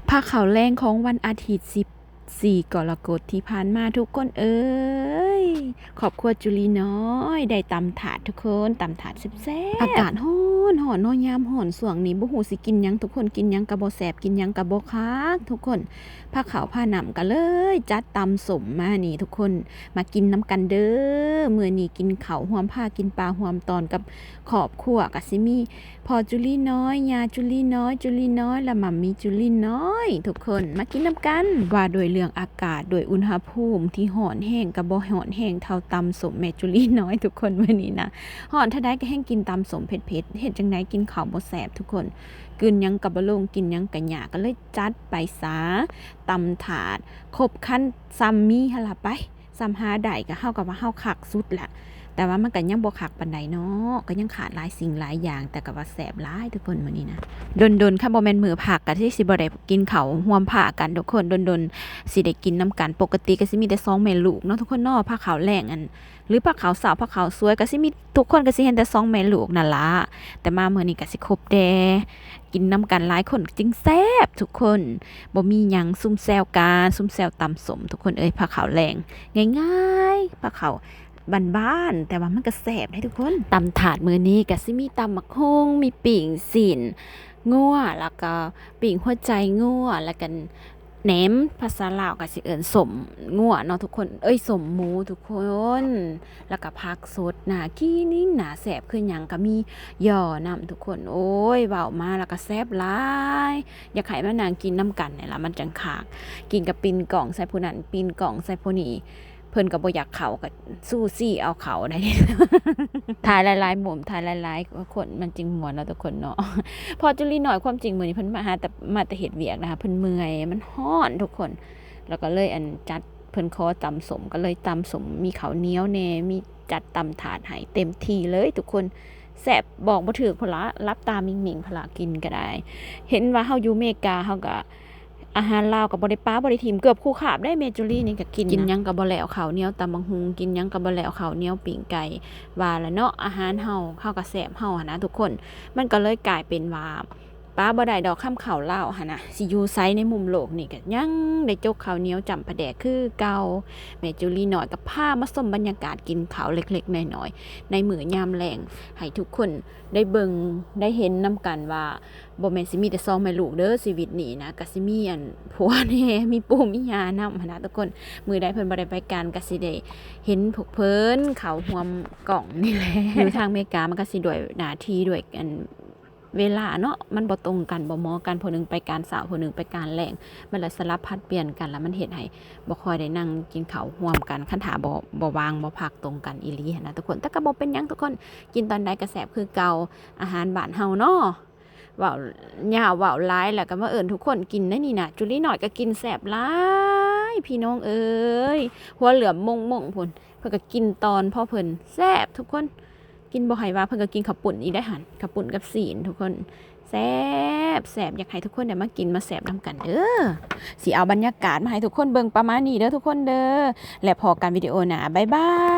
ພາເຂົ້າແລງຂອງວັນອາທິດ ສິບສີ່ ກໍລະກົດທີ່ຜ່ານມາ ທຸກຄົນເອີຍ, ຄອບຄົວຈຸລີນ້ອຍໄດ້ຕຳຖາດ ທຸກຄົນ, ຕຳຖາດແຊບໆ. ອາກາດຮ້ອນໆເນາະ, ຍາມຮ້ອນຊ່ວງນີ້ ບໍ່ຮູ້ຊິກິນຫຍັງ ທຸກຄົນ, ກິນຫຍັງກໍບໍ່ແຊບ ກິນຫຍັງກໍບໍ່ຄັກ ທຸກຄົນ. ພາເຂົ້າພານ້ຳກໍເລີຍຈັດຕຳສົ້ມມານີ້ ທຸກຄົນ, ມາກິນນຳກັນເດີ. ມື້ນີ້ກິນເຂົ້າຮ່ວມພາ ກິນປາຮ່ວມຕອນກັບຄອບຄົວ, ກໍຊິມີ ພໍ່ຈຸລີນ້ອຍ, ຍ່າຈຸລີນ້ອຍ, ຈຸລີນ້ອຍ ແລະ ໝໍ້າມີຈຸລີນ້ອຍ ທຸກຄົນ ມາກິນນຳກັນ. ວ່າດ້ວຍເລື່ອງອາກາດ ດ້ວຍອຸນຫະພູມທີ່ຮ້ອນແຮງ ກໍບໍ່ຮ້ອນແຮງເທົ່າຕຳສົ້ມແມ່ຈຸລີນ້ອຍ ທຸກຄົນ. ມື້ນີ້ນະ ຮ້ອນເທົ່າໃດກໍແຮ່ງກິນຕຳສົ້ມເຜັດໆ, ເຮັດຈັ່ງໃດກິນເຂົ້າບໍ່ແຊບ ທຸກຄົນ, ກືນຫຍັງກໍບໍ່ລົງ ກິນຫຍັງກໍຍາກ, ກໍເລີຍຈັດໄປຊະ ຕຳຖາດ ຄົບຄັນ ສ່ຳມີຫັ້ນລະໄປ. ສ່ຳຫາໄດ້ ກໍເຮົາກໍວ່າເຮົາຄັກສຸດລະ, ແຕ່ວ່າມັນກໍຍັງບໍ່ຄັກປານໃດເນາະ, ກໍຍັງຂາດຫຼາຍສິ່ງຫຼາຍຢ່າງ, ແຕ່ກໍວ່າແຊບຫຼາຍ ທຸກຄົນ. ມື້ນີ້ນະ ດົນໆ ຄັນບໍ່ແມ່ນມື້ພັກ ກໍຊິ ຊິບໍ່ໄດ້ກິນເຂົ້າຮ່ວມພາກັນ ທຸກຄົນ, ດົນໆ ຊິໄດ້ກິນນຳກັນ. ປົກກະຕິກໍຊິມີແຕ່ສອງແມ່ລູກເນາະ ທຸກຄົນເນາະ, ພາເຂົ້າແລງ ອັນ ຫຼື ພາເຂົ້າເຊົ້າ ພາເຂົ້າສວຍ ກໍຊິມີ ທຸກຄົນກໍຊິເຫັນແຕ່ສອງແມ່ລູກນັ້ນລະ, ແຕ່ມາມື້ນີ້ກໍຊິຄົບແດ່ ກິນນຳກັນຫຼາຍຄົນຈຶ່ງແຊບ ທຸກຄົນ. ບໍ່ມີຫຍັງ ຊຸມແຊວກັນ ຊຸມແຊວຕຳສົ້ມ ທຸກຄົນເອີຍ. ພາເຂົ້າແລງງ່າຍໆ ພາເຂົ້າບ້ານໆ ແຕ່ວ່າມັນກໍແຊບເດ້ ທຸກຄົນ. ຕຳຖາດມື້ນີ້ກໍຊິມີຕຳບັກຫຸ່ງ ມີປີ້ງຊີ້ນງົວ ແລ້ວກໍປີ້ງຫົວໃຈງົວ ແລ້ວກໍ ແໜມ ພາສາລາວກໍຊິເອີ້ນສົ້ມງົວເນາະ ທຸກຄົນເອີຍ, ສົ້ມໝູ ທຸກຄົນ. ແລ້ວກໍຜັກສົດ ໜ້າກິນ ໜ້າແຊບຄືຫຍັງ, ກໍມີຍໍ່ນຳ ທຸກຄົນ. ໂອ້ຍ ເວົ້າມາແລ້ວກໍແຊບຫຼາຍ, ຢາກໃຫ້ມານັ່ງກິນນຳກັນນີ້ລະ ມັນຈັ່ງຄັກ. ກິນກໍປິ່ນກ້ອງໃສ່ຜູ້ນັ້ນ ປິ່ນກ້ອງໃສ່ຜູ້ນີ້, ເພິ່ນກໍບໍ່ຢາກເຂົ້າ ກໍຊູຊີເອົາເຂົ້າໄດ້. ຖ່າຍຫຼາຍໆມຸມ ຖ່າຍຫຼາຍໆຄົນ ມັນຈຶ່ງມ່ວນເນາະ ທຸກຄົນເນາະ. ພໍ່ຈຸລີນ້ອຍ ຄວາມຈິງມື້ນີ້ເພິ່ນມາຫາແຕ່ ມາແຕ່ເຮັດວຽກນະ, ເພິ່ນເມື່ອຍ ມັນຮ້ອນ ທຸກຄົນ. ແລ້ວກໍເລີຍ ອັນ ຈັດ ເພິ່ນຂໍຕຳສົ້ມ ກໍເລີຍຕຳສົ້ມ, ມີເຂົ້າໜຽວແດ່ ມີ ຈັດຕຳຖາດໃຫ້ເຕັມທີ່ເລີຍ ທຸກຄົນ. ແຊບບອກບໍ່ຖືກພຸ້ນລະ, ຫຼັບຕາມິ່ງໆພຸ້ນລະ ກິນກໍໄດ້. ເຫັນວ່າເຮົາຢູ່ເມກາ ເຮົາກໍ ອາຫານລາວກໍບໍ່ໄດ້ປະ ບໍ່ໄດ້ຖິ້ມ, ເກືອບຄູ່ຄາບໄດ໋ ແມ່ຈຸລີນີ້ກໍກິນ ກິນຫຍັງກໍບໍ່ແລ້ວ, ເຂົ້າໜຽວຕຳບັກຫຸ່ງ ກິນຫຍັງກໍບໍ່ແລ້ວ, ເຂົ້າໜຽວປີ້ງໄກ່ ວ່າລະເນາະ. ອາຫານເຮົາ ເຮົາກໍແຊບເຮົາຫັ້ນນະ ທຸກຄົນ. ມັນກໍເລີຍກາຍເປັນວ່າ ປະບໍ່ໄດ້ດອກ ຄຳເຂົ້າລາວຫັ້ນນະ ຊິຢູ່ໃສໃນມຸມໂລກນີ້ ກໍຍັງໄດ້ຈົກເຂົ້າໜຽວຈ້ຳປາແດກຄືເກົ່າ. ແມ່ຈຸລີນ້ອຍກໍພາມາຊົມບັນຍາກາດກິນເຂົ້າເລັກໆນ້ອຍໆ ໃນມື້ຍາມແລງ ໃຫ້ທຸກຄົນໄດ້ເບິ່ງໄດ້ເຫັນນຳກັນວ່າ ບໍ່ແມ່ນຊິມີແຕ່ສອງແມ່ລູກເດີ ຊີວິດນີ້ນະ, ກໍຊິມີ ອັນ ຜົວແດ່ ມີປູ່ມີຍ່ານຳຫັ້ນນະ ທຸກຄົນ. ມື້ໃດເພິ່ນບໍ່ໄດ້ໄປການ ກໍຊິໄດ້ເຫັນພວກເພິ່ນເຂົ້າຮ່ວມກ້ອງນີ້ແຫຼະ. ຢູ່ທາງເມກາ ມັນກໍຊິດ້ວຍໜ້າທີ່ ດ້ວຍ ອັນ ເວລາເນາະ ມັນບໍ່ຕົງກັນ ບໍ່ເໝາະກັນ, ຜູ້ໜຶ່ງໄປການເຊົ້າ ຜູ້ໜຶ່ງໄປການແລງ, ມັນລະສະຫຼັບຜັດປ່ຽນກັນ ລະມັນເຮັດໃຫ້ບໍ່ຄ່ອຍໄດ້ນັ່ງກິນເຂົ້າຮ່ວມກັນ ຄັນຖ້າບໍ່ ບໍ່ວ່າງ ບໍ່ພັກຕົງກັນອີ່ຫຼີຫັ້ນນະ ທຸກຄົນ. ແຕ່ກໍບໍ່ເປັນຫຍັງ ທຸກຄົນ, ກິນຕອນໃດກໍແຊບຄືເກົ່າ ອາຫານບ້ານເຮົາເນາະ. ເວົ້າຍາວເວົ້າຫຼາຍ ແລ້ວກໍມາເອີ້ນທຸກຄົນກິນໄດ໋ນີ້ນະ. ຈຸລີນ້ອຍກໍກິນແຊບຫຼາຍ ພີ່ນ້ອງເອີຍ, ຫົວເຫຼືອມມົ້ງໆພຸ້ນ. ເພິ່ນກໍກິນຕອນພໍເພິ່ນ ແຊບທຸກຄົນ. ກິນບໍ່ໃຫ້ວ່າ ເພິ່ນກໍກິນເຂົ້າປຸ້ນອີກໄດ໋ຫັ້ນ, ເຂົ້າປຸ້ນກັບຊີ້ນ ທຸກຄົນ ແຊບໆ. ຢາກໃຫ້ທຸກຄົນໄດ້ມາກິນມາແຊບນຳກັນເດີ. ຊິເອົາບັນຍາກາດມາໃຫ້ທຸກຄົນເບິ່ງປະມານນີ້ເດີ ທຸກຄົນເດີ, ແລະ ພໍ້ກັນວິດີໂອໜ້າ. ບາຍບາຍ.